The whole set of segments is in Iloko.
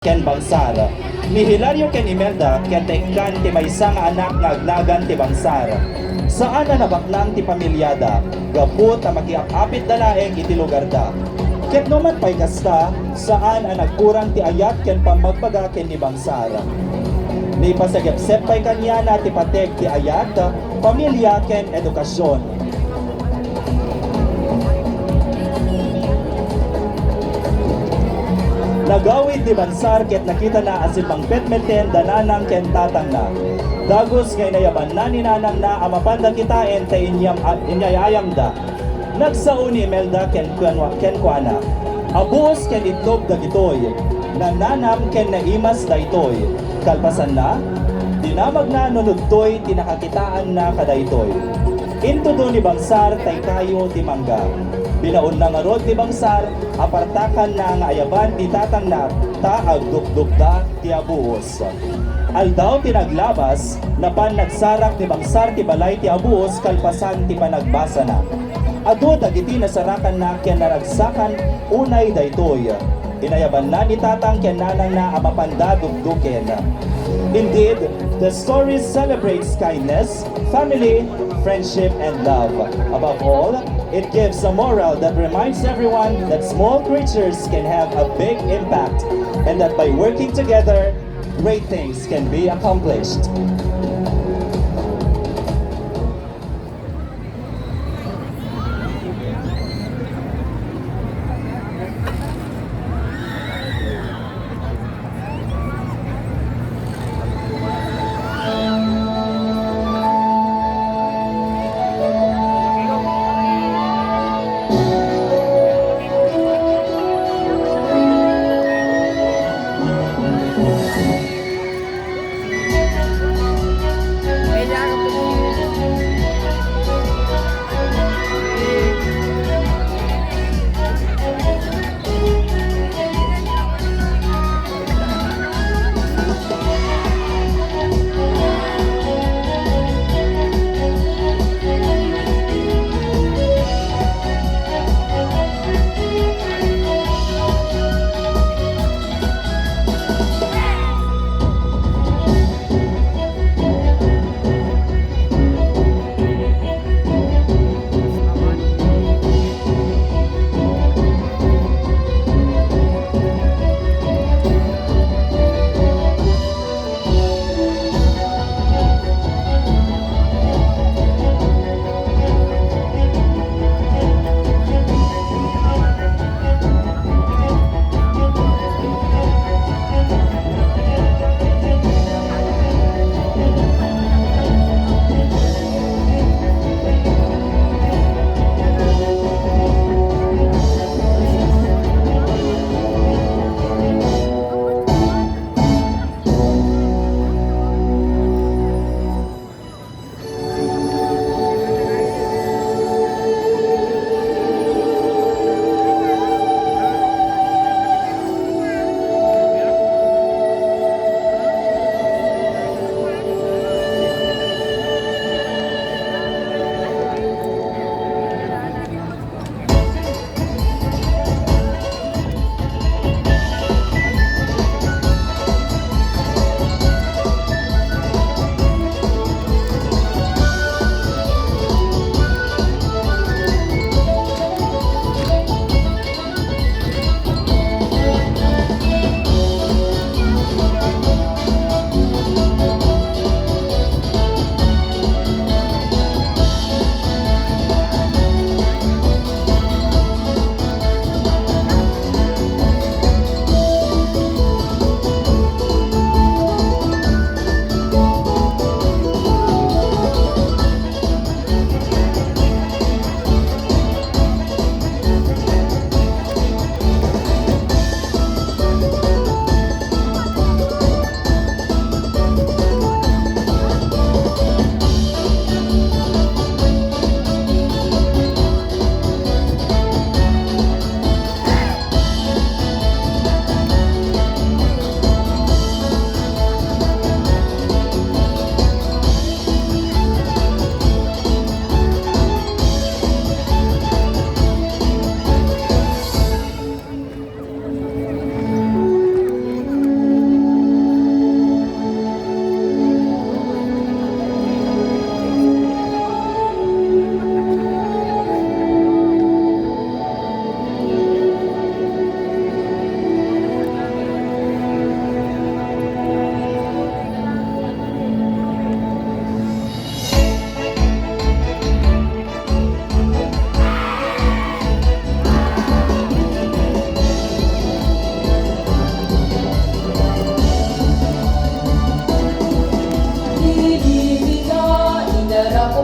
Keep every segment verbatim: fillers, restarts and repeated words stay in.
ken Bangsar. Ni Hilario ken Imelda ket ikkan ti maysa nga anak nga agnagan ti Bangsar. Saan a nabaknang ti pamiliada gapu ta makiap-apitda laeng iti lugarda. Ket no man pay kasta, saan a nagkurang ti ayat ken pammagbaga ken ni Bangsar. Naipasagepsep pay kaniana ti pateg ti ayat, pamilia ken edukasion. Nagawid ni Bangsar ket nakitana a simmangpetmetten da nanang ken tatangna. Dagus nga inayabanna ni nanangna a mapanda kitaen ta inyam-, inyayayamda. Nagsao ni Imelda ken kuanwa-, kenkuana, "Abuos ken itlog dagitoy. Nananam ken naimas daytoy. Kalpasanna, dinamagna no nudtoy ti nakakitaanna kadaytoy." Intudo ni Bangsar tay kayo ti mangga. Binaonna ngarud ni Bangsar a partakanna nga ayaban ti tatangna ta agdukdukda ti abuos. Aldaw ti naglabas, napan nagsarak ni Bangsar ti balay ti abuos kalpasan ti panagbasana. Adu dagiti nasarakanna ken naragsakan unay daytoy. Inayabanna ni tatang ken nanangna a mapanda dukduken. Indeed, the story celebrates kindness, family, friendship, and love. Above all, it gives a moral that reminds everyone that small creatures can have a big impact and that by working together, great things can be accomplished.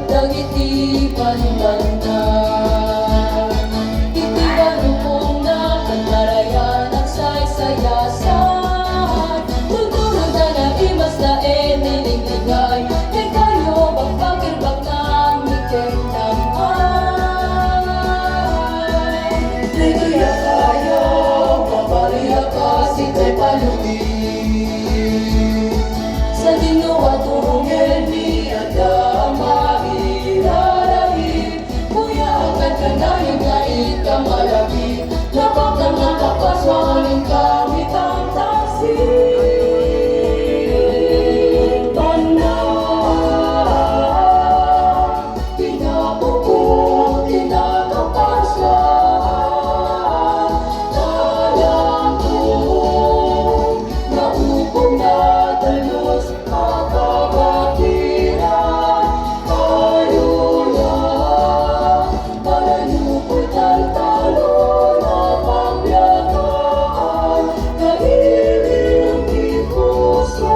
Dagiti bantangna, iti barukongna, ket marayan agsaysayasan. Tultuloda na imas laeng ni Ligligay, ket kayo bakbakirbaknang ni Kennang. Ditoy a kayo, mabaliak a si Tay Paluti. Sadino a turongen ni adda a mairaragip. Kuya, agkadkanayon nga ita malagip. Napagdang nga kapaswanen kami tangtasi. Banna. Pinapuputi na kapaswa, talang tuong naupong na talus, makabakiran kayo na, para niyo po'y taltalon na pagbiagan, kailiw ti puso.